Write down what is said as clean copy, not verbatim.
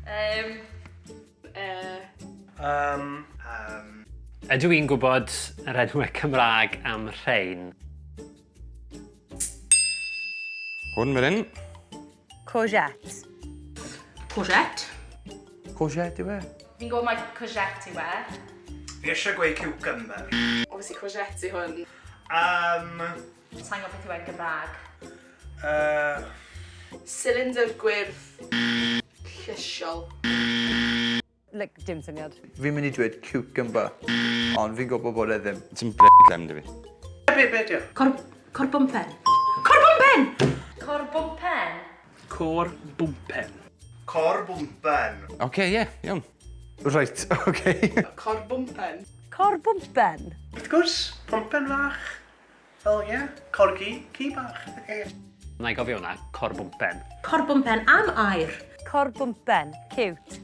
Um, uh, Um, um. Ydw i'n gwybod yr enwau Cymraeg am rhein? Hwn fan hyn. Courgette. Courgette. Courgette yw e? Fi'n gwybod mai courgette yw e. Fi eisiau gweud cucumber. Obviously courgette yw hwn. Um, Sa'n gwybod beth yw e'n Gymraeg. Cylinder gwyrdd. Llysiol. Like, dim syniad. Fi'n mynd i dweud cucumber, ond fi'n gwybod bod e ddim. Ti'n clem 'da fi. Be, be di o? Cor... Corbwmpen. Corbwmpen! Corbwmpen? Corbwmpen. Corbwmpen. Oce, ie, iawn. Reit, oce. Corbwmpen. Corbwmpen. Wrth gwrs, pwmpen fach. Fel, ie, corgi, ci bach. Na i gofio hwnna, corbwmpen. Corbwmpen am air. Corbwmpen. Cute.